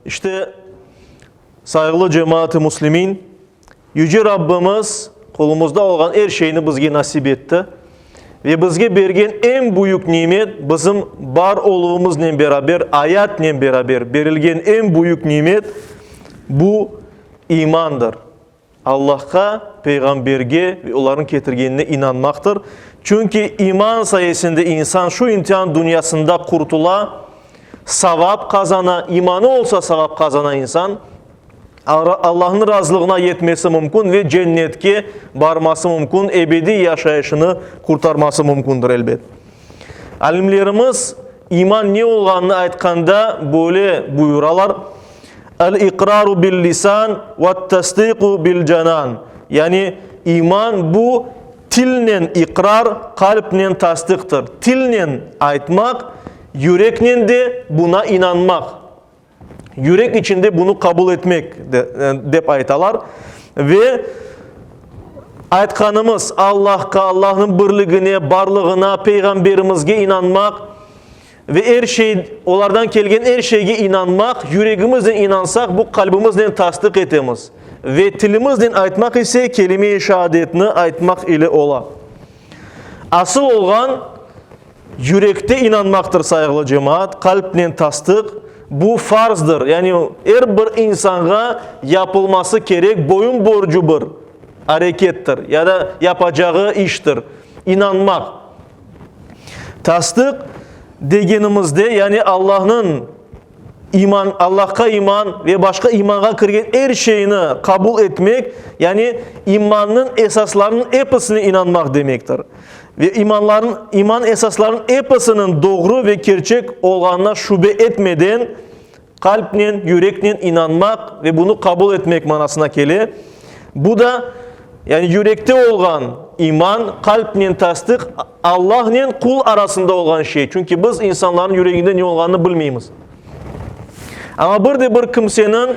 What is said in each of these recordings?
İşte, sayğılı cemaat-ı müslimin, Yüce Rabbimiz qolumızda olğan er şeyni bizge nasip etti ve bizge bergen eñ büyük nimet, bizim bar oluvımıznen beraber, ayatnen beraber berilgen eñ büyük nimet, bu imandır. Allahqa, Peyğamberge ve olarnıñ ketirgenine inanmaqtır. Çünki iman sayesinde insan şu imtian dünyasında qurtula, savap qazana, imanı olsa savap qazana insan, Allahnıñ razılığına yetmesi mümkün ve cennetke barması mümkün, ebediy yaşayışını qurtarması mümkündür, elbet. Alimlerimiz iman ne olğanını aytqanda böyle buyuralar, El-iqraru bil-lisan vet-tasdiqu bil-canan. Yani iman bu tilnen iqrar, qalpnen tasdiqtır. Tilnen aytmaq, yüreknen de buna inanmaq. Yürek içinde bunı qabul etmek dep aytalar. Ve aytqanımız Allahqa, Allahnıñ birligine, barlığına, Peyğamberimizge inanmaq ve er şey, olardan kelgen er şeyge inanmaq, yüregimiznen inansaq, bu qalbimiznen tasdiq etemiz. Ve tilimiznen aytmaq ise kelime-i şeadetni aytmaq ile ola. Asıl olğan yürekte inanmaqtır, sayğılı cemaat, qalpnen tasdıq, bu farzdır, yani er bir insanğa yapılması kerek boyun borcu bir arekettir ya da yapacağı iştir, inanmaq. Tasdıq degenimizde, yani Allahnıñ İman, Allahqa iman ve başqa imanğa kirgen er şeyni qabul etmek, yani imannıñ esaslarınıñ episine inanmaq demektir. Ve imanların, iman esaslarınıñ episiniñ doğru ve kerçek olğanına şübe etmeden, qalpnen, yüreknen inanmaq ve bunı qabul etmek manasına kele. Bu da, yani yürekte olğan iman, qalpnen tasdiq, Allahnen qul arasında olğan şey. Çünki biz insanların yüreginde ne olğanını bilmeymiz. Amma bir de bir kimseniñ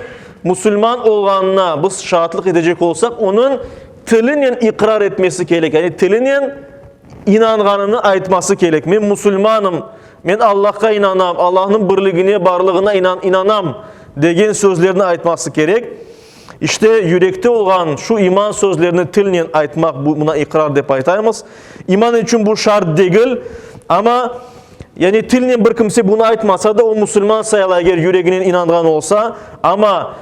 musulman olğanına biz şaatlıq etecek olsaq, onıñ tilinen iqrar etmesi kerek, yani tilinen inanğanını aytması kerek. Men musulmanım, men Allahqa inanam, Allahnıñ birligine, barlığına inanam degen sözlerni aytması kerek. İşte, yürekte olğan şu iman sözlerini tilnen aytmaq, buna iqrar dep aytaymız. İman içün bu şart degil, amma, yani tilnen bir kimse bunı aytmasa da, o musulman sayıla, eger yüreginen inanğan olsa, amma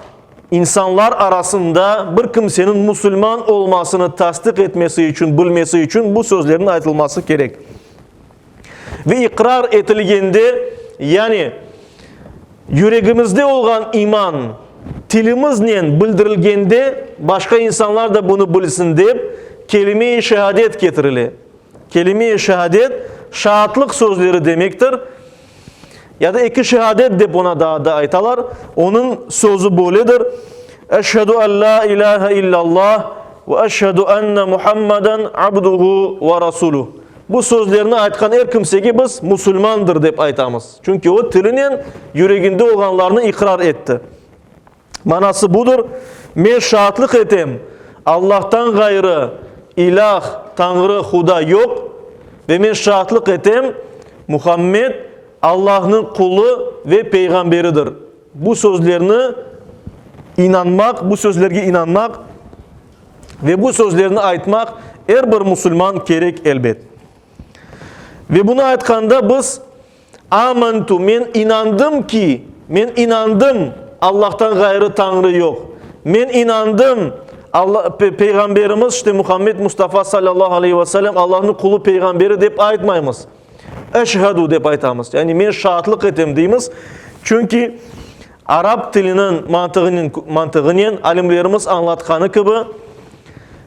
insanlar arasında bir kimseniñ musulman olmasını tasdiq etmesi içün, bilmesi içün bu sözlerniñ aytılması kerek. Ve iqrar etilgende, yani yüregimizde olğan iman tilimiznen bildirilgende, başqa insanlar da bunı bilsin dep, kelime-i şehadet ketirile. Kelime-i şehadet, şaatlıq sözleri demektir. Ya da eki şehadet dep ona daa da aytalar. Onıñ sözü böyledir, Eşhedü en la ilahe illallah ve eşhedü enne Muhammeden abduhu ve rasuluh. Bu sözlerni aytqan er kimsege biz musulmandır dep aytamız. Çünki o tilinen yüreginde olğanlarnı iqrar etti. Manası budır, Men şaatlıq etem, Allahtan ğayrı ilâh, Tañrı, Huda yoq, ve men şaatlıq etem, Muhammed, Allahnıñ qulu ve peyğamberidir. Bu sözlerni inanmaq, bu sözlerge inanmaq ve bu sözlerni aytmaq er bir musulman kerek, elbet. Ve bunı aytqanda biz Amantu, men inandım ki, men inandım, Allahtan ğayrı Tañrı yoq. Men inandım, Alla, Peyğamberimiz, işte Muhammed Mustafa salâllahu aleyhi ve sellem Allahnıñ qulu, peyğamberi dep aytmaymız. Eşhedü dep aytamız. Yani men şaatlıq etem deymiz. Çünki arap tiliniñ mantığınen, mantığınen alimlerimiz añlatqanı kibi,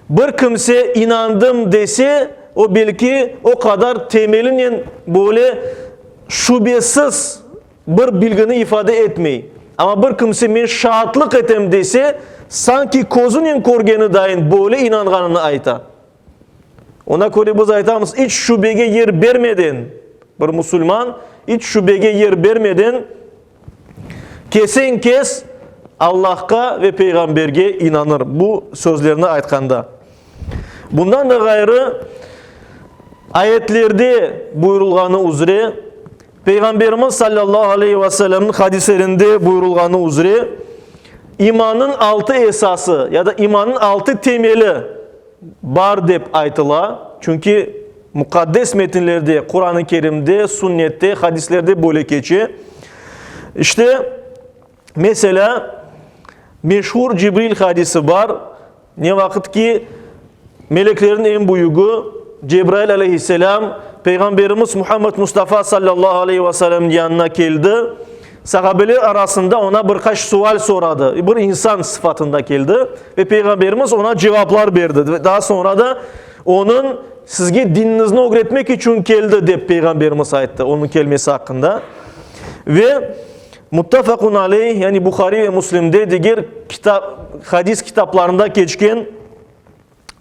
Bir kimse inandım dese, o belki o qadar temelinen böyle şübesiz bir bilgini ifade etmey. Amma bir kimse men şaatlıq etem dese, sanki közünen körgeni dayın böyle inanğanını ayta. Ona köre biz aytamız, iç şübege yer bermeden, bir musulman iç şübege yer bermeden, Kesen-kes Allahqa ve Peyğamberge inanır, bu sözlerni aytqanda. Bundan da ğayrı, ayetlerde buyurılğanı üzre, Peyğamberimiz sallallahu aleyhi ve sellemniñ hadislerinde buyurılğanı üzre, imannıñ altı esası ya da imannıñ altı temeli bar dep aytıla, çünki muqaddes metinlerde, Quran-ı Kerimde, Sünnette, hadislerde böyle keçe. İşte, meselâ, meşhur Cibril hadisi bar, Ne vaqıt ki, meleklerniñ eñ büyügi, Cebrail aleyhisselâm, Peyğamberimiz Muhammed Mustafa sallallahu aleyhi ve sellemniñ yanına keldi, sahabeler arasında oña bir qaç sual soradı, bir insan sıfatında keldi ve Peyğamberimiz oña cevaplar berdi. Ve daa soñra da onıñ sizge dininizni ögretmek içün keldi, dep Peyğamberimiz ayttı onıñ kelmesi aqqında. Ve Muttafaqun aleyh, yani Buhari ve Müslimde, diger kitap, hadis kitaplarında keçken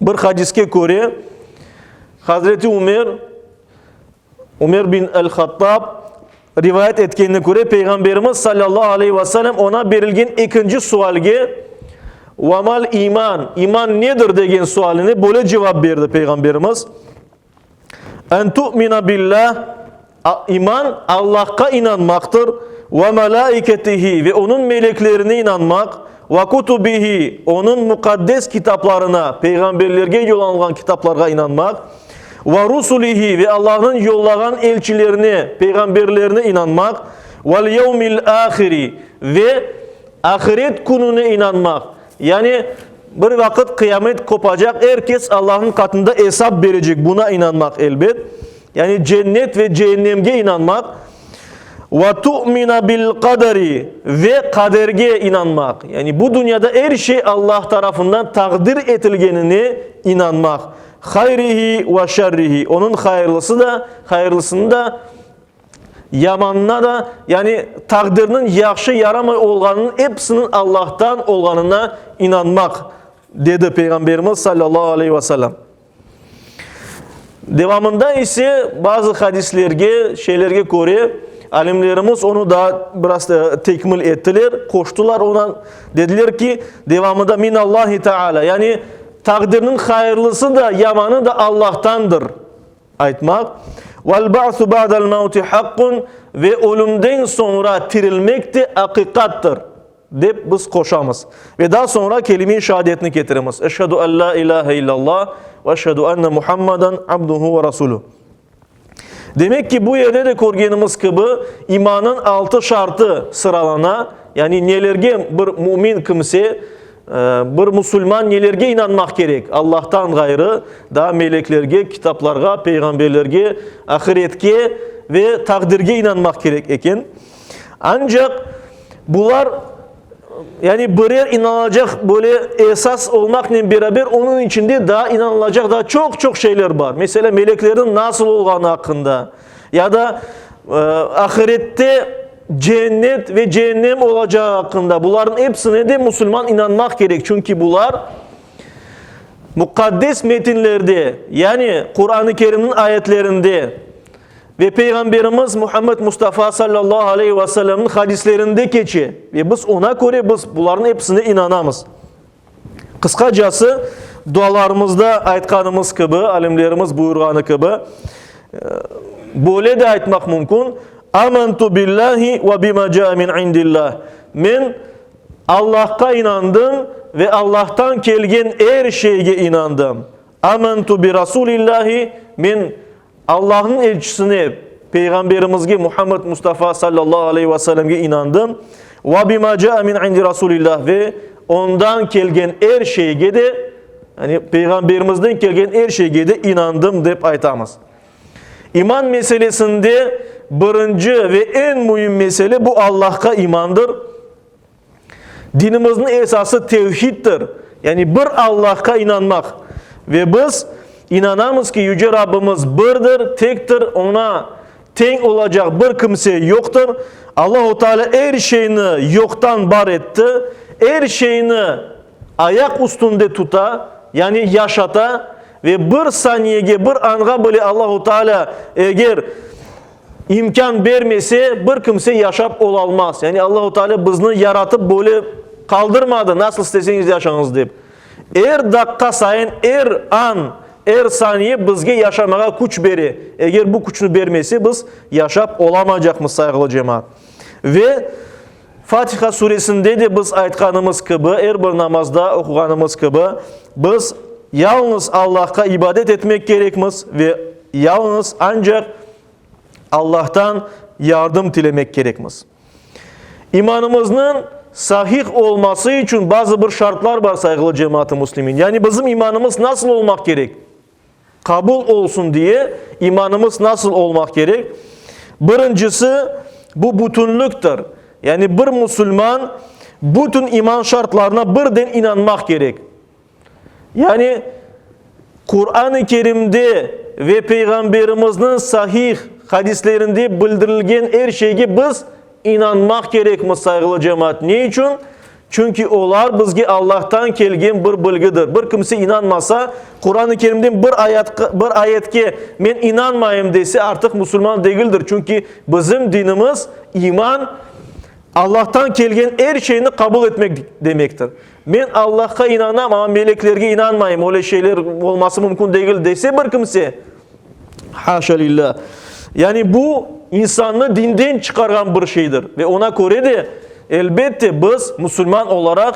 bir hadiske köre, Hazreti Ümer, Ümer bin el-Hattab rivayet etkenine köre, Peyğamberimiz sallallahu aleyhi ve sellem oña berilgen ekinci sualge, Ve mal iman, iman nedir degen sualine böyle cevap berdi Peyğamberimiz, En tu'mina billah, iman Allahqa inanmaqtır, ve melaiketihi, ve onıñ meleklerine inanmaq, ve kutubihi, onıñ muqaddes kitaplarına, peyğamberlerge yollanılğan kitaplarğa inanmaq, ve rusulihi, ve Allahnıñ yollağan elçilerine, peyğamberlerine inanmaq, vel yevmil ahiri, ve ahiret kününe inanmaq, Yani, bir vaqıt qıyamet qopacaq, er kes Allahnıñ qatında esap berecek, buna inanmaq, elbet. Yani, cennet ve ceennemge inanmaq. Ve tu'mina bil qaderi, ve qaderge inanmaq. Yani, bu dünyada er şey Allah tarafından taqdir etilgenine inanmaq. Hayrihi ve şerrihi, onıñ hayırlısı da, hayırlısını da, Yamanına da, yani taqdirniñ yahşı yaramay olğanınıñ episiniñ Allahtan olğanına inanmaq, dedi Peyğamberimiz sallallahu aleyhi ve sellem. Devamında ise bazı hadislerge, şeylerge köre, alimlerimiz onı daa biraz tekmil ettiler, qoştular ona, dediler ki, devamında minallahi taala, yani taqdirniñ hayırlısı da, yamanı da Allahtandır. Aytmaq, Vel ba'su ba'del mevti haqqun, ve ölümden soñra tirilmek de aqiqattır, dep biz qoşamız. Ve daa soñra kelime-i şeadetni ketiremiz, Eşhedü en la ilahe illallah ve eşhedü enne Muhammadan abduhu ve rasuluh. Demek ki, bu yerde de körgenimiz kibi, imanıñ altı şartı sıralana, yani nelerge bir mümin kimse, Bir musulman nelerge inanmaq kerek? Allahtan ğayrı, daa meleklerge, kitaplarğa, peyğamberlerge, ahiretke ve taqdirge inanmaq kerek eken. Ancaq bular, yani birer inanılacaq böyle esas olmaqnen beraber, onıñ içinde daa inanılacaq daa çoq-çoq şeyler bar. Meselâ, meleklerniñ nasıl olğanı aqqında, ya da ahirette cennet ve ceennem olacağı aqqında, bularnıñ episine de musulman inanmaq kerek, çünki bular muqaddes metinlerde, yani Quran-ı Kerimniñ ayetlerinde ve Peyğamberimiz Muhammed Mustafa sallallahu aleyhi ve sellemniñ hadislerinde keçe ve biz oña köre biz bularnıñ episine inanamız. Qısqacası, dualarımızda aytqanımız kibi, alimlerimiz buyurğanı kibi, böyle de aytmaq mümkün, Amantu billahi ve bima caa min indillah. Men Allahqa inandım ve Allahtan kelgen er şeyge inandım. Amantu bi rasulillahi, men Allahnıñ elçisine, Peyğamberimizge Muhammed Mustafa sallallahu aleyhi ve sellemge inandım, ve bima caa min indi rasulillah, ve ondan kelgen er şeyge de, yani Peyğamberimizden kelgen er şeyge de inandım, dep aytamız. İman meselesinde birinci ve eñ müim mesele bu Allahqa imandır. Dinimizniñ esası tevhiddir, yani bir Allahqa inanmaq. Ve biz inanamız ki, Yüce Rabbimiz birdir, tektir, oña teñ olacaq bir kimse yoqtır. Allahu Teala er şeyni yoqtan bar etti, er şeyni ayaq üstünde tuta, yani yaşata ve bir saniyege, bir anğa bile Allahu Teala eger İmkân bermese, bir kimse yaşap olalmaz. Yani Allahu Teala bizni yaratıp böyle qaldırmadı, nasıl isteseñiz yaşañız dep. Er daqqa sayın, er an, Er saniye bizge yaşamağa küç bere. Eger bu küçni bermese, biz yaşap olamaycaqmız, sayğılı cemaat. Ve Fatiha suresinde de biz aytqanımız kibi, er bir namazda oquğanımız kibi, biz yalıñız Allahqa ibadet etmek kerekmiz ve yalıñız, ancaq, Allahtan yardım tilemek kerekmiz. İmanımıznıñ sahih olması içün bazı bir şartlar bar, sayğılı cemaat-ı müslimin. Yani bizim imanımız nasıl olmaq kerek? Qabul olsun diye imanımız nasıl olmaq kerek? Birincisi, bu bütünlüktir. Yani bir musulman bütün iman şartlarına birden inanmaq kerek. Yani Quran-ı Kerimde ve Peyğamberimizniñ sahih hadislerinde bildirilgen er şeyge biz inanmaq kerekmiz, sayğılı cemaat. Ne içün? Çünki olar bizge Allahtan kelgen bir bilgidir. Bir kimse inanmasa, Quran-ı Kerimden bir ayatqa, bir ayetke men inanmayım dese, artıq musulman degildir. Çünki bizim dinimiz iman, Allahtan kelgen er şeyni qabul etmek demektir. Men Allahqa inanam, amma meleklerge inanmayım, öyle şeyler olması mümkün degil dese bir kimse, haşa lillah, yani bu insannı dinden çıqarğan bir şeydir. Ve ona köre de, elbette, biz musulman olaraq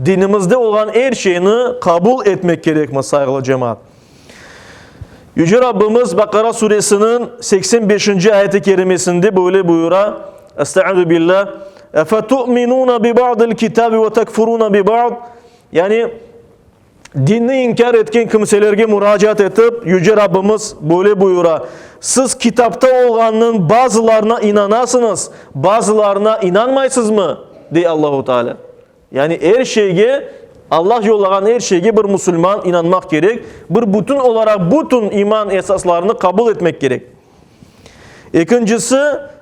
dinimizde olğan er şeyni qabul etmek kerekmiz, sayğılı cemaat. Yüce Rabbimiz Baqara suresiniñ 85-nci ayeti kerimesinde böyle buyura, Estaizu billah, Efetu'minuna bi ba'dil kitabi ve tekfuruna bi ba'd. Yani dinni inkâr etken kimselerge muracaat etip, Yüce Rabbimiz böyle buyura, Siz kitapta olğannıñ bazılarına inanasıñız, bazılarına inanmaysızmı? dey Allahu Teala. Yani er şeyge, Allah yollağan er şeyge bir musulman inanmaq kerek, bir bütün olaraq bütün iman esaslarını qabul etmek kerek. Ekincisi,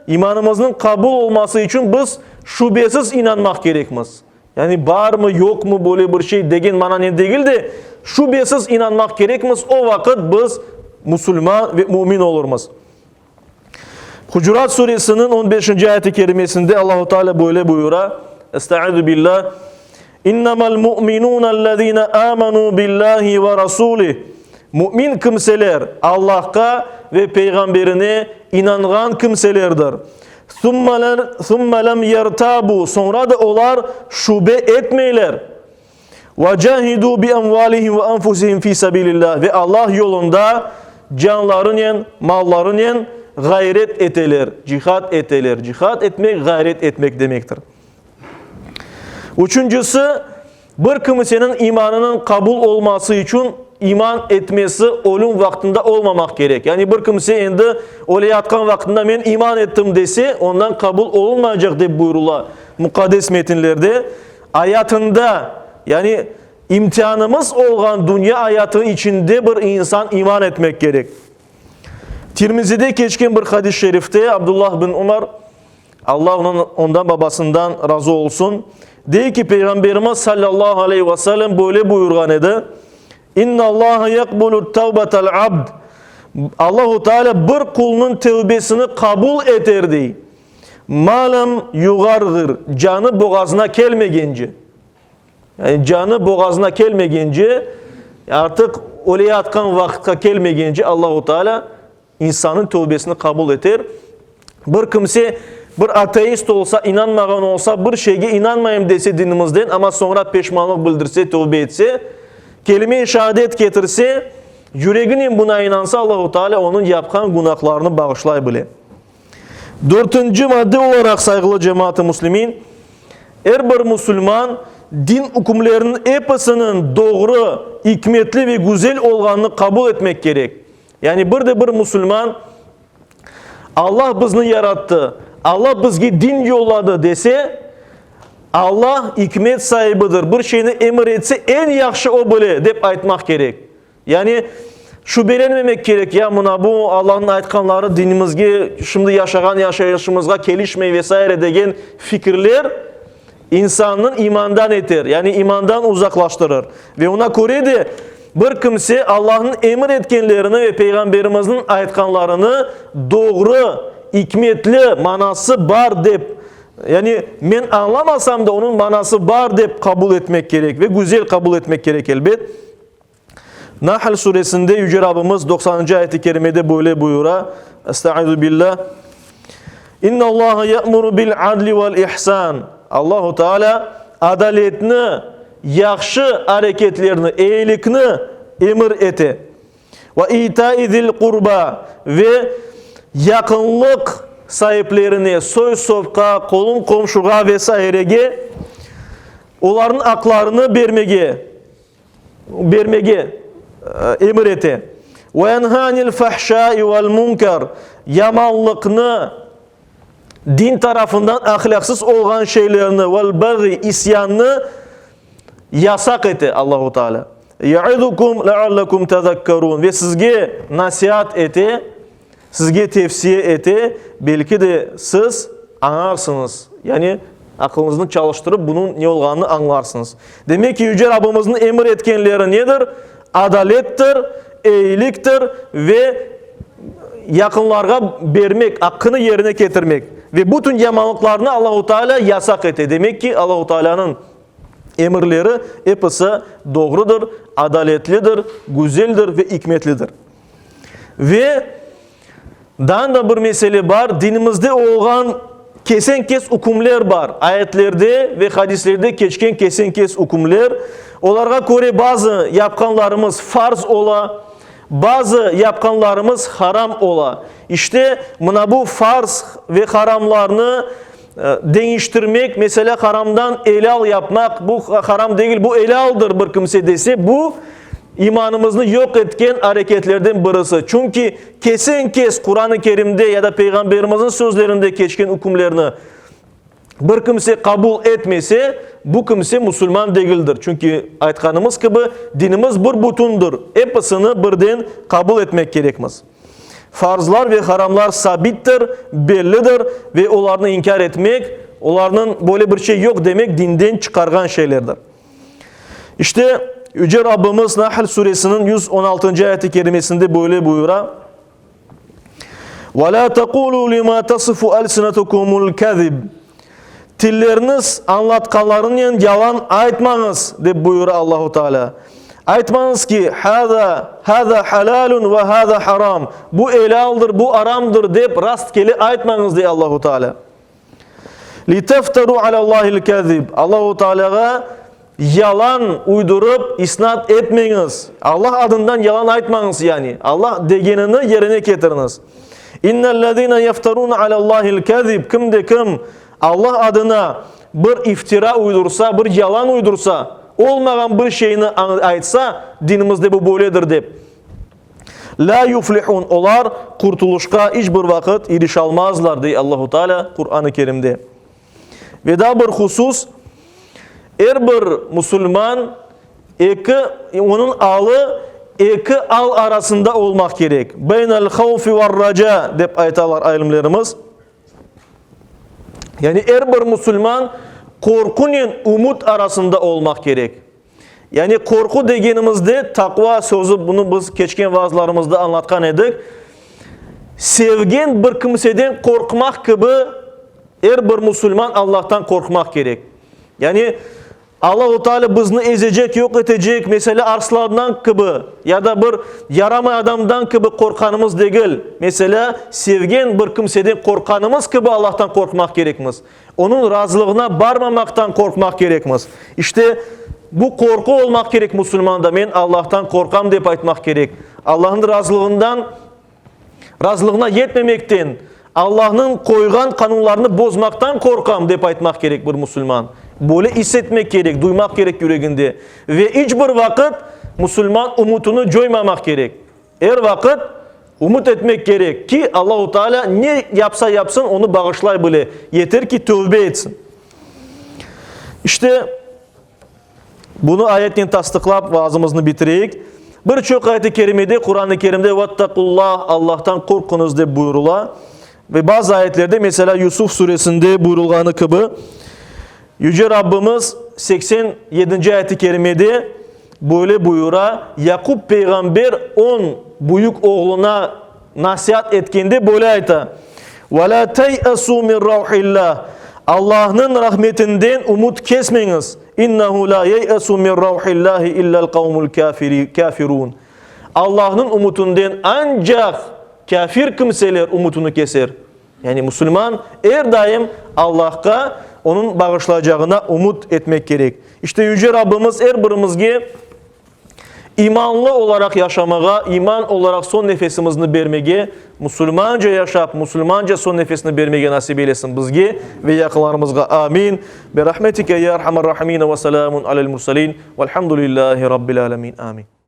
imanımıznıñ qabul olması içün biz şübesiz inanmaq kerekmiz. Yani barmı, yoqmı böyle bir şey degen mananen degil de, şübesiz inanmaq kerekmiz, o vaqıt biz musulman ve mümin olurmız. Hucurat suresiniñ on beşinci ayeti kerimesinde Allahu Teala böyle buyura, Estaizu billah, İnnemal mu'minunellezine amenu billahi ve rasulih. Mümin kimseler Allahqa ve peyğamberine inanğan kimselerdir. Thumma lem yertabu, soñra da olar şübe etmeyler. Ve cahidu bi emvalihim ve enfusihim fi sabilillah ve Allah yolunda canlarınen, mallarınen ğayret eteler, cihad eteler. Cihad etmek, ğayret etmek demektir. Üçüncisi, bir kimseniñ imanınıñ qabul olması içün iman etmesi ölüm vaqtında olmamaq kerek. Yani bir kimse endi öleyatqan vaqtında men iman ettim dese, ondan qabul olunmaycaq dep buyurıla muqaddes metinlerde. Ayatında, yani imtianımız olğan dünya ayatı içinde bir insan iman etmek kerek. Tirmizide keçken bir hadis-i şerifte Abdullah bin Umar, Allah ondan, ondan babasından razı olsun, dey ki, Peyğamberimiz sallallahu aleyhi ve sellem böyle buyurğan edi, İnna Allaha yaqbulu tavbatal abd. Allahu Teala bir qulnıñ tevbesini qabul eter dey. Malem yuğarğır, canı boğazına kelmegence, yani canı boğazına kelmegence, artıq öleyatqan vaqıtqa kelmegence Allahu Teala insannıñ tövbesini qabul eter. Bir kimse, bir ateist olsa, inanmağan olsa, bir şeyge inanmayım dese dinimizden, amma soñra peşmanlıq bildirse, tövbe etse, kelime-i şehadet ketirse, yüreginen buna inansa, Allahu Teala onıñ yapqan günahlarını bağışlay bile. Dörtünci madde olaraq, sayğılı cemaat-ı müslimin, er bir musulman din ükümleriniñ episiniñ doğru, ikmetli ve güzel olğanını qabul etmek kerek. Yani bir de bir musulman Allah bizni yarattı, Allah bizge din yolladı dese, Allah ikmet saibidir, bir şeyni emir etse, eñ yahşı o bile, dep aytmaq kerek. Yani, şübelenmemek kerek, ya mına bu Allanıñ aytqanları dinimizge, şimdi yaşağan yaşayışımızğa kelişmey ve saire degen fikirler insannıñ imandan eter, yani imandan uzaqlaştırır. Ve ona köre de bir kimse Allanıñ emir etkenlerini ve Peyğamberimizniñ aytqanlarını doğru, ikmetli, manası bar dep, yani men añlamasam da onıñ manası bar dep qabul etmek kerek ve güzel qabul etmek kerek elbet. Nahl suresinde Yüce Rabbimiz doqsanıncı ayet-i kerimede böyle buyura, Estaizu billah, İnnallaha ya'muru bil adli vel ihsan. Allahu Teala adaletni, yahşı areketlerni, eyilikni emir ete. Ve ita'i zil qurba ve yaqınlıq saiplerine, soy-sopqa, qolum-qomşuğa ve sairege olarnıñ aqlarını bermege bermege emir ete. Ve yenha anil fahşai vel munkar yamanlıqnı, din tarafından ahlâqsız olğan şeylerni, vel baghi isyannı yasaq ete Allahu Teala. Yaizukum leallekum tezekkerun ve sizge nasiat ete, sizge tevsiye ete, belki de siz añarsıñız, yani aqılıñıznı çalıştırıp bunıñ ne olğanını añlarsıñız. Demek ki, Yüce Rabbimizniñ emir etkenleri nedir? Adalettir, eyiliktir ve yaqınlarğa bermek, aqqını yerine ketirmek. Ve bütün yamanlıqlarnı Allahu Teala yasaq ete. Demek ki, Allahu Tealanıñ emirleri episi doğrudır, adaletlidir, güzeldir ve ikmetlidir. Ve daa da bir mesele bar, dinimizde olğan kesen-kes ükümler bar, ayetlerde ve hadislerde keçken kesen-kes ükümler, olarğa köre bazı yapqanlarımız farz ola, bazı yapqanlarımız haram ola. İşte, mına bu farz ve haramlarnı deñiştirmek, meselâ, haramdan elâl yapmaq, bu haram degil, bu elâldır bir kimse dese, bu imanımıznı yoq etken areketlerden birisi. Çünki kesen-kes Quran-ı Kerimde ya da Peyğamberimizniñ sözlerinde keçken ükümlerni bir kimse qabul etmese, bu kimse musulman degildir. Çünki, aytqanımız kibi, dinimiz bir bütündir, episini birden qabul etmek kerekmiz. Farzlar ve haramlar sabittir, bellidir ve olarnı inkâr etmek, olarnıñ böyle bir şey yoq demek dinden çıqarğan şeylerdir. İşte, Yüce Rabbimiz Nahl suresiniñ 116-ncı ayet-i kerimesinde böyle buyura, Ve lâ teqûlû limâ tasifu elsinetukumul kezib Tilleriniz añlatqanlarınen yalan aytmañız, dep buyura Allahu Teala. Aytmañız ki, Hâzâ, hâzâ halâlun ve hâzâ haram, bu elâldır, bu aramdır, dep rastkele aytmañız, dey Allahu Teala. Litefteru alallâhil kezib, Allahu Tealâğa yalan uydurıp isnat etmeñiz, Allah adından yalan aytmañız, yani, Allah degenini yerine ketiriñiz. İnnellezîne yefterûne alallâhil kezib, kim de kim Allah adına bir iftira uydursa, bir yalan uydursa, olmağan bir şeyni aytsa, dinimizde bu böyledir dep, lâ yuflihûn, olar qurtuluşqa iç bir vaqıt irişalmazlar, dey Allahu Teala Quran-ı Kerimde. Ve daa bir husus, er bir musulman eki, onıñ alı eki al arasında olmaq kerek. Beynel havfi ve'r-raca, dep aytalar alimlerimiz. Yani er bir musulman qorqunen ümüt arasında olmaq kerek. Yani qorqu degenimizde taqva sözü, bunı biz keçken vaazlarımızda añlatqan edik, sevgen bir kimseden qorqmaq kibi er bir musulman Allahtan qorqmaq kerek. Yani Allahu Teala bizni ezecek, yoq etecek, meselâ arslandan kibi ya da bir yaramay adamdan kibi qorqqanımız degil, meselâ sevgen bir kimseden qorqqanımız kibi Allahtan qorqmaq kerekmiz. Onıñ razılığına barmamaqtan qorqmaq kerekmiz. İşte, bu qorqu olmaq kerek musulmanda, men Allahtan qorqam dep aytmaq kerek. Allahnıñ razılığından, razılığına yetmemekten, Allahnıñ qoyğan qanunlarını bozmaqtan qorqam dep aytmaq kerek bir musulman. Böyle is etmek kerek, duymaq kerek yüreginde. Ve iç bir vaqıt musulman ümütini coymamaq kerek. Er vaqıt ümüt etmek kerek ki, Allahu Teala ne yapsa yapsın, onı bağışlay bile, yeter ki, tövbe etsin. İşte, bunı ayetnen tasdıqlap vaazımıznı bitireyik. Bir çoq ayet-i kerimede, Quran-ı Kerimde Vettakullah, Allahtan qorquñız dep buyurıla. Ve bazı ayetlerde, meselâ, Yusuf suresinde buyurılğanı kibi, Yüce Rabbimiz 87-nci ayet-i kerimede böyle buyura, Yaqub peyğamber on büyük oğluna nasiat etkende böyle ayta, Ve lâ tey'esû min ravhillâh, Allahnıñ rahmetinden ümüt kesmeñiz, innehu lâ yey'esû min ravhillâhi illel kavmul kâfirûn. Allahnıñ ümütinden ancaq kâfir kimseler ümütini keser. Yani musulman er daim Allahqa, Onıñ bağışlaycağına ümüt etmek kerek. İşte Yüce Rabbimiz er birimizge imanlı olaraq yaşamağa, iman olaraq soñ nefesimizni bermege, musulmanca yaşap, musulmanca soñ nefesini bermege nasip eylesin bizge ve yaqınlarımızğa. Amin. Be rahmetike ya erhamer rahimin ve selamun alel murselin. Velhamdülillahi rabbil alemin. Amin.